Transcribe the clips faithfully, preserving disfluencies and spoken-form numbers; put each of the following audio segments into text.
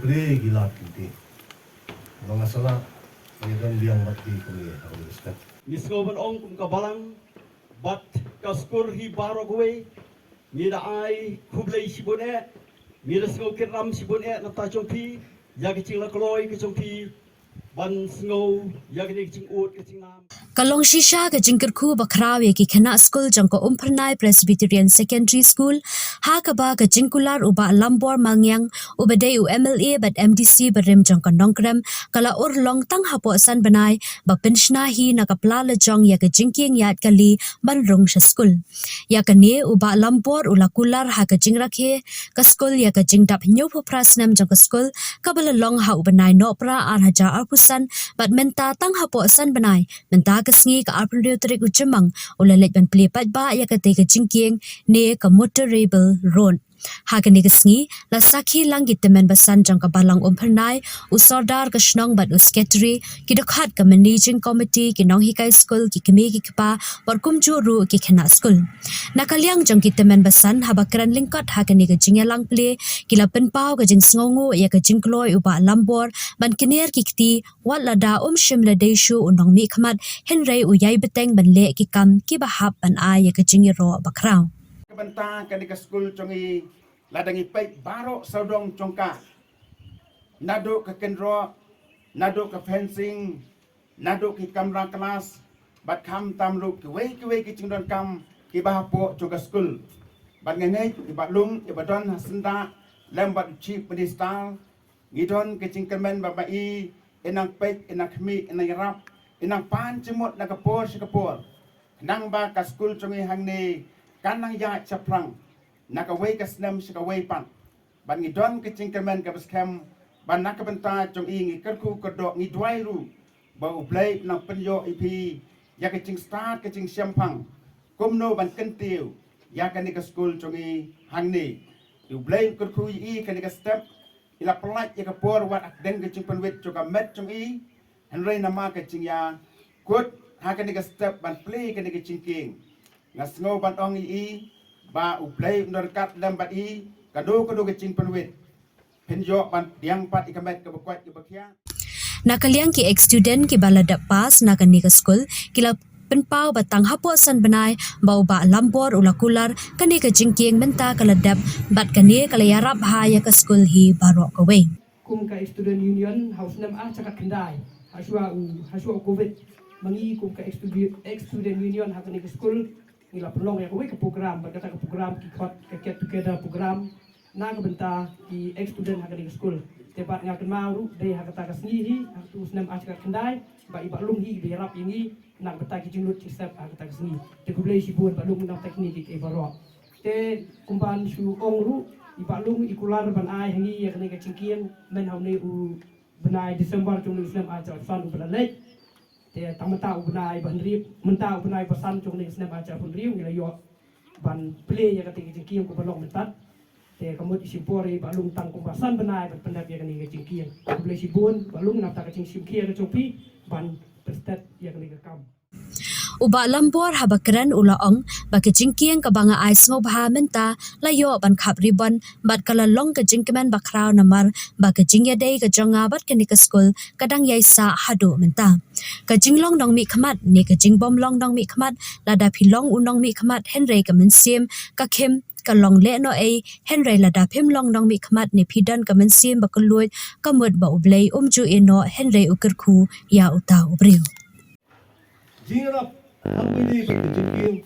Plie ki lad ki ti. Ba nga salah, ngi don liang bad ki kumne ha kane ka step. Ngi sngew ban ong kum ka balang bad ka skur hi baroh kawei. Ngi da ai khublei shibun eh. Ngi da sngew kyrpad shibun eh na ta jong phi ïa ka jinglakloi ka jong phi ban sngew ïa kane ka jingud ka jingnam. Ka long shisha ka jingkyrkhu ba khraw ïa ki khynnah skul jong ka Umphyrnai Presbyterian Secondary School, ha kaba ka jingkular u Bah Lambor Malngiang, uba dei u M L A bad M D C barim jong ka Nongkrem, ka la urlong tang hapoh san bnai, ba pynshna hi na ka pla lajong ïa ka jingkieng ïaid kali ban rung sha skul. Ïa kane u Bah Lambor u la kular ha ka jingrakhe ka skul ïa ka jingdap hynñiewphew phra snem jong ka skul, kaba la long ha u bnai Nohprah ar hajar arphew san, bad mynta tang hapoh san bnai, mynta ka sngi ka arphew hynriew tarik u Jymmang, u la leit ban plie paidbah ïa katei ka jingkieng ne ka motorable road. Ha kane ka sngi, la sakhi lang ki tymmen basan jong ka balang Umphyrnai, u sordar ka shnong bad u secretary, ki dkhot ka managing committee, ki nonghikai skul, ki kmie ki kpa, bad kumjuh ruh ki khynnah skul. Na ka liang jong ki tymmen basan, haba kren lyngkot ha kane ka jingïalang plie, ki la pynpaw ka jingsngewnguh ïa ka jingkloi u Bah Lambor ban kner ki kti, wat lada um shym la dei shuh u nongmihkhmat, hynrei u ïai bteng ban leh ki kam kiba hap ban ai ïa ka jingïaroh bakhraw. Ka bynta kane ka skul jong ngi, lada ngi peit baroh sawdong jong ka, naduh ka kynroh, naduh ka fencing, naduh ki kamra klas, bad khamtam ruh kiwei kiwei ki jingdonkam kiba hapoh jong ka skul. Bad nga ngeit i Bah Lung, iba don ha syndah lem bad u Chief Minister, ngi don ka jingkyrmen ba ma i, i nang peit, i nang khmih, i nang ïarap, i nang pan jingmut na ka por sha ka por, khnang ba ka skul jong ngi hangne kan nang ïaid shaphrang na kawei ka snem sha kawei pat. Bad ngi don ka jingkyrmen kaba skhem ba na ka bynta jong i ngi kyrkhu kyrdoh, ngi duwai ruh ba U Blei un nang pynïoh ïa phi ïa ka jingstad ka jingshemphang kumno ban kyntiew ïa kane ka skul jong i hangne. U Blei un kyrkhu ïa i kane ka step, i la pyllait ïa ka por wat ha kdeng ka jingpynwit jong ka met jong i, hynrei namar ka jingïakut ha kane ka step ban plie kane ka jingkieng. Nga sngew ban ong ïa i ba U Blei un don ryngkat lem bad i, kano kano ka jingpynwit phin ïoh ban pdiang pat ïa ka met kaba koit kaba khiah. Na ka liang ki ex student kiba la dep pass na kane ka skul, ki la pynpaw ba tang hapoh san bnai ba u Bah Lambor u la kular, kane ka jingkieng mynta ka la dep, bad kane ka la ïarap ha ïa ka skul hi baroh kawei. Kum ka ex student union ha u snem ar hajar khatkhyndai, ha shuwa u, ha shuwa u covid, ma ngi kum ka ex studi-, ex student union ha kane ka skul, ngi la pynlong ïa kawei ka program, bad kata ka program ki khot ka get together program na ka bynta ki ex student ha kane ka skul. Te bad nga kynmaw ruh dei ha kata ka sngi hi, ha u snem ar hajar khatkhyndai, ba i Bah Lung hi iba ïarap ïa ngi na ka bynta ki jinglut jingsep ha kata ka sngi. Te khublei shibun Bah Lung na ka bynta kine kiei kiei baroh. Te kumban shu ong ruh, i Bah Lung i kular ban ai ha ngi ïa kane ka jingkieng mynta ha une u bnai December jong une u snem ar hajar arphew san uba la leit. Te tang mynta u bnai ba hynriew, mynta u bnai ba san jong une u snem ar hajar arphew hynriew ngi la ïoh ban plie ïa kata ka jingkieng kumba long mynta. Te ka mut i shim por i Bah Lung tang kumba san bnai ban pyndep ïa kane ka jingkieng. Khublei shibun Bah Lung na ka bynta ka jingshim khia ka jong phi ban pynstet ïa kane ka kam. U Bah Lambor haba kren u la ong ba ka jingkieng kaba nga ai sngewbha mynta la ïoh ban khap ribon bad ka la long ka jingkmen bakhraw namar ba ka jingïadei ka jong nga bad kane ka skul ka dang ïai sah haduh mynta. Ka jinglong nongmihkhmat ne ka jingbym long nongmihkhmat, lada phi long u nongmihkhmat hynrei ka mynsiem ka khim, ka long lehnohei, hynrei lada phim long nongmihkhmat ne phi don ka mynsiem ba kylluid, ka mut ba U Blei um ju ïehnoh hynrei u kyrkhu ïa uta u briew. Jingïarap ha kawei de ka jingkieng.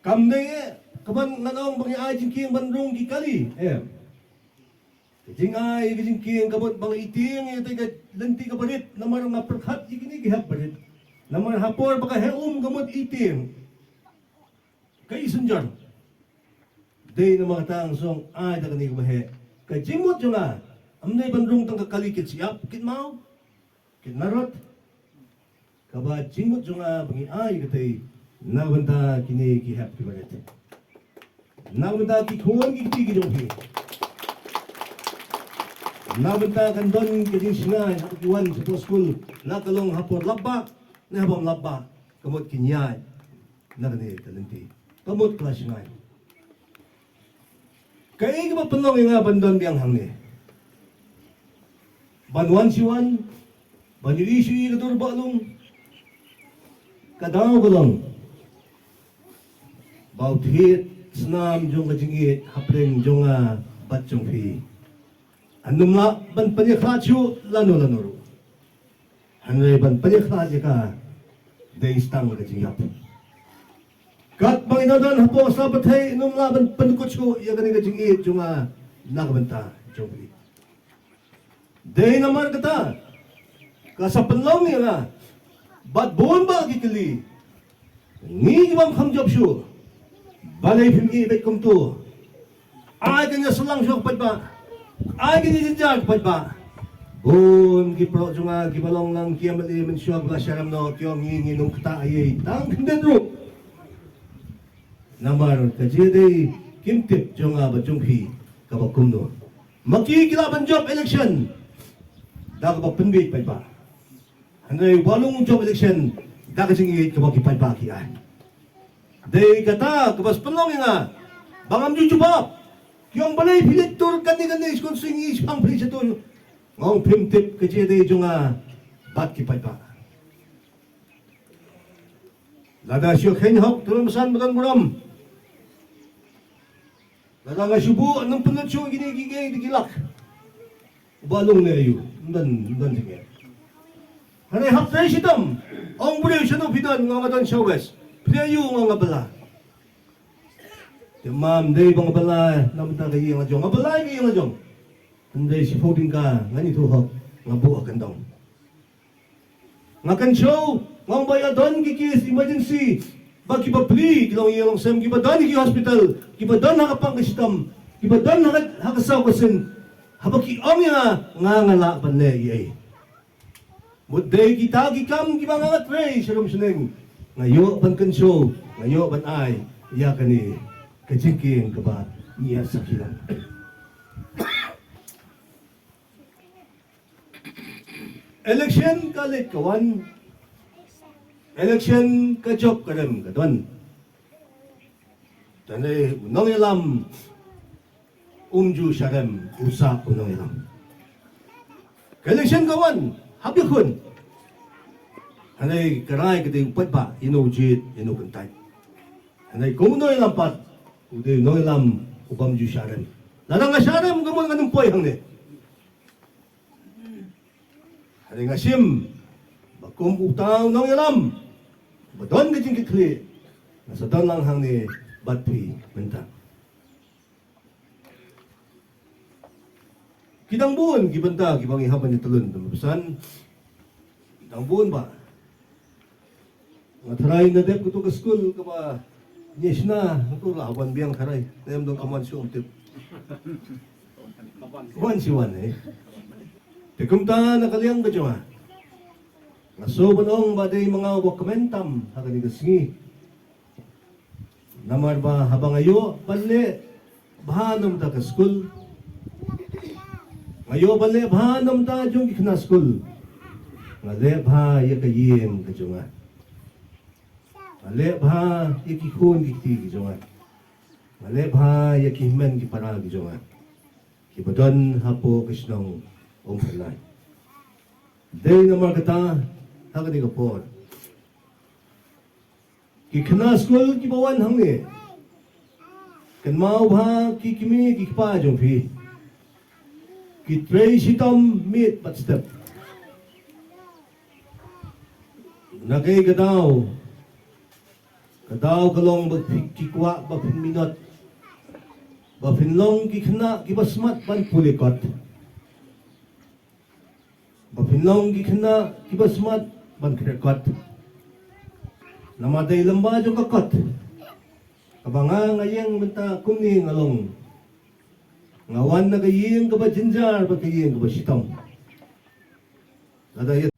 Kam dei eh ka ban ngan ong ba ngi ai jingkieng ban rung ki kali. Em. Ka jingai ka jingkieng ka mut ba ngi tieng ïa te ka lynti kaba rit namar nga pyrkhat ïa kine ki hep ba rit. Namar ha por ba ka heh um ka mut i tieng. Ka i synjor. Dei namar kata nga sngew ai da kane kaba heh. Ka jingmut jong nga. Ym dei ban rung tang ka kali kit shyiap, kit maw, kit marot. Kaba jingmut jong nga ba ngi ai katei na ka bynta kine ki hep kiba rit. Na ka bynta ki khun ki kti ki jong phi. Na ka bynta kan don ka jingshngaiñ ha ki wan shapoh skul. La ka long ha por lap bah ne ha bym lap bah. Ka mut kin ïaid na kane ka lynti. Ka mut ka la shngaiñ. Kaei kaba pynlong ïa nga ban don biang hangne? Ban wan shi wan, ban ïohi shi ïohi ka dur Bahlung. Ka daw ka long ba u thied snam jong ka jingïeit hapdeng jong nga bad jong phi, un ym lah ban pynïakhlad shuh lano lano ruh. Hynrei ban pynïakhlad ïa ka dei tang ka jingïap. Katba ngi don hapoh sla pyrthei, un ym lah ban pynkut shuh ïa kane ka jingïeit jong nga na ka bynta jong phi. Dei namar kata ka sa pynlong ïa nga bad bun bah ki kylli. Ngi ki bym kham jop shuh, balei phim ïeit beit kumto? Ai kane shyllangshong paidbah, ai kane jynjar paidbah. Bun ki paralok jong nga kiba long lang ki M L A mynshuwa ba la sharem noh, ki ong ngi ngin ym ktah ei ei tang khyndiat ruh. Namar ka jingïadei kim tip jong nga bad jong phi kaba kumno. Ma ki ki lah ban jop election da kaba pynbieit paidbah. Hynrei u Bahlung u jop election da ka jingïeit kaba ki paidbah ki ai. Dei kata kaba sa pynlong ïa nga ba ngam ju jubab. Ki ong balei phi leit tur kane kane, shu kon shu ngi shaphang phi shato. Nga ong phim tip ka jingïadei jong nga bad ki paidbah. Lada shu kheiñ hok, te mynsan ba don burom. Lada nga shu buh, ngam pynlut shuh kine ki, ki, ki lak. U Bahlung ne aïu, ym don, ym don jingeh. Hynrei hap trei shitom. Ong briew shano phi don, nga ong nga don sha West. Phi aïu, nga ong nga bylla. Te ma ym dei ba nga bylla namar ka ïing la jong, nga bylla ïa ka ïing la jong. Hynrei shiphew tyngka ngan ïathuh hok, nga buh ha kyndong. Nga kynshew, nga ong ba ïa don ki case emergency, ba kiba pli ki long ïing long sem, kiba don ki hospital, kiba don ha ka pang ka shitom, kiba don ha ka, ha ka saw ka sin. Haba ki ong ïa nga, nga lah ban leh ei ei. Mut dei kita ki kam kiba nga, nga trei sharum shneng. Nga ïoh ban kynshew, nga ïoh ban ai ïa kane ka jingkieng kaba ngi ïa sakhi lang. Election ka leit ka wan. Election ka jop ka rem ka don. Tang u nongïalam um ju sharem, u sah u nongïalam. Ka election ka wan, hap ïakhun. Hynrei ka rai ka dei u paidbah, ïa no u jied, ïa no u kyntait. Hynrei kum u nongïalam pat, u dei u nongïalam u bym ju sharem. Lada nga sharem, ka mut ngan ym poi hangne. Hynrei nga shim ba kum uta u nongïalam ba don ka jingkitkhlieh, nga sa don lang hangne bad phi mynta. Ki dang bun ki bynta kiba ngi hap ban ïatylli, tang ba pynsan ki dang bun bah. Nga tharai nga dep kato ka skul kaba ngi shna, nga tu lah ban biang tharai. Nga em dong ka mon shu ong tip. Ka mon shi wan eh. Te kumta na ka liang ka jong nga, nga shu ban ong ba dei ma nga uba kmen tam ha kane ka sngi. Namar ba haba nga ïoh ban leh bha na ka bynta ka skul, nga ïoh ban leh bha na ka bynta jong ki khynnah skul, nga leh bha ïa ka ïing ka jong nga. Nga leh bha ïa ki khun ki kti ki jong nga. Nga leh bha ïa ki hynmen ki para ki jong nga kiba don hapoh ka shnong Umphyrnai. Dei namar kata ha kane ka por, ki khynnah skul kiba wan hangne, kynmaw bha ki kmie ki kpa jong phi. Ki trei shitom miet bad step. Na kaei ka daw? Ka daw ka long ba phi, ki kwah ba phin minot, ba phin long ki khynnah kiba smat ban pule kot, ba phin long ki khynnah kiba smat ban khreh kot. Namar dei lem bad jong ka kot kaba nga, nga ïeng mynta kumne nga long. Nga wan na ka ïing kaba jynjar bad ka ïing kaba shitom. Lada ïa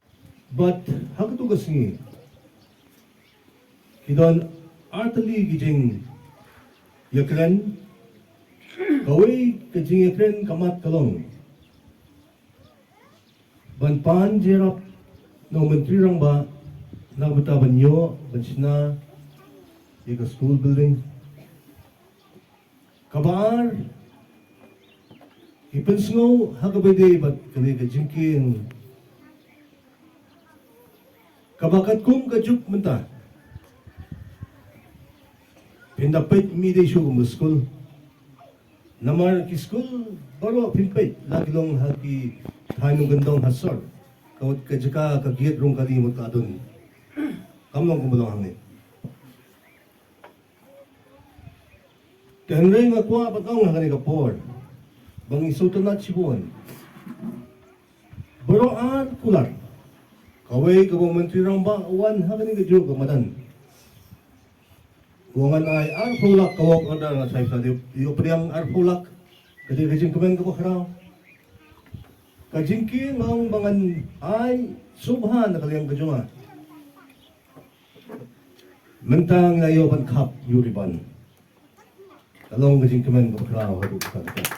bad ha kato ka sngi ki don artylli ki jingïakren. Kawei ka jingïakren ka mat ka long ban pan jingïarap na u Myntri Rangbah na ka bynta ban ïoh ban shna ïa ka school building. Kaba ar, Pynsngew ha kaba ïadei bad kane ka jingkieng kaba katkum ka juk mynta. Phin da peit, ym dei shuh kum ka skul. Namar ki skul baroh phin peit la ki long ha ki thaiñ nongkyndong ha sor. Ka, ka jaka ka giat rung kali mut ka don. Kam long kumba long hangne. Te hynrei nga kwah ban ong ha kane ka por ba ngi sngewtynnat shibun. Baroh ar kular. Kawei kaba u Myntri Rangbah u wan ha kane kajuh ka madan. U ong ngan ai arphew lak ka work order, nga sa ïoh pdiang arphew lak. Ka dei ka jingkmen kaba khraw. Ka jingkieng nga ong ba ngan ai sngewbha na ka liang ka jong nga. Mynta nga ïoh ban khap ïa u ribbon. Ka long ka jingkmen kaba khraw haduh katta katta.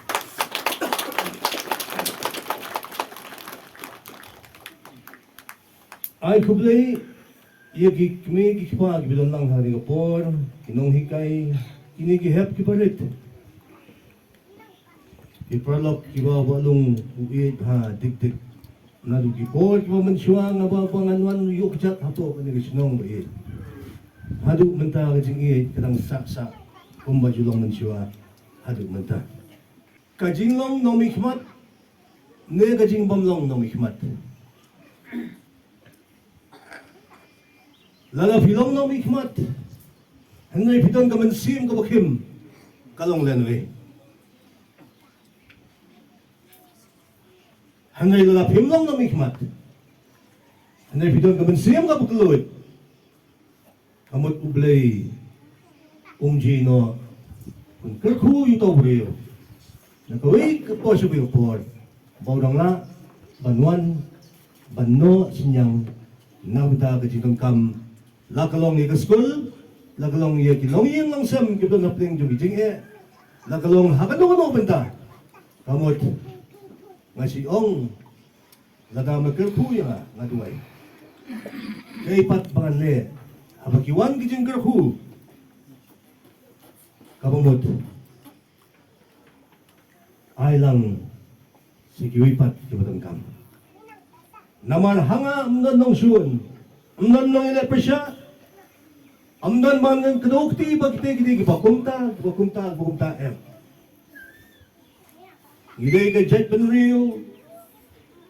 Ai khublei ïa ki kmie ki kpa kiba don lang ha kane ka por, ki nonghikai, kine ki hep ki barit. Ki paralok kiba, ba long u ïeit ha dik dik. Naduh ki por kiba mynshuwa nga ba, ba ngan wan ïuh kjat hapoh kane ka shnong ba ïeit. Haduh mynta ka jingïeit ka dang sah sah kumba ju long mynshuwa haduh mynta. Ka jinglong nongmihkhmat ne ka jingbym long nongmihkhmat. Lada phi long nongmihkhmat hynrei phi don ka mynsiem kaba khim, ka long lehnohei. Hynrei lada phim long nongmihkhmat hynrei phi don ka mynsiem kaba kylluid, ka mut U Blei um ju ïehnoh ban kyrkhu ïa uta u briew na kawei ka por sha kawei ka por ba u dang lah ban wan ban noh synñiang na ka bynta ka jingdonkam, la ka long ïa ka skul, la ka long ïa ki longïing longsem kiba don hapdeng jong ki jingeh, la ka long ha kano kano ka bynta. Ka mut nga shu ong, lada me kyrkhu ïa nga, nga duwai. Kaei pat ba ngan leh haba ki wan ki jingkyrkhu, kaba mut ai lang sha kiwei pat kiba donkam. Namar ha nga ym don nongshun, ym don nongïaleh pyrshah, ym don ba ngan kdew kti ba kitei kitei kiba kumta, kiba kumta, kiba kumta, em. Ngi dei ka jaitbynriew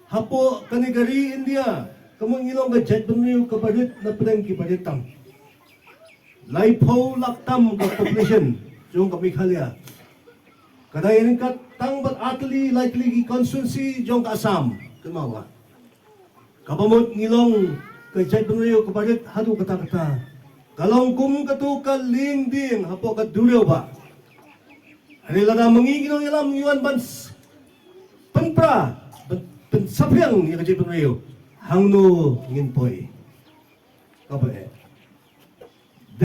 hapoh kane ka ri India, ka mut ngi long ka jaitbynriew kaba rit na pdeng kiba rit tam. Laiphew lak tam ka population jong ka Meghalaya. Ka dang ryngkat tang bad artylli laitylli ki constituency jong ka Assam. Kynmaw ba kaba mut ngi long ka jaitbynriew kaba rit haduh katta katta. Ka long kum katu ka lieng dieng hapoh ka duriaw ba. Hynrei lada ma ngi ki nongïalam ngi wan ban s-, pynpra, ban pynsaphriang ïa ka jaitbynriew, hangno ngin poi? Kaba eh.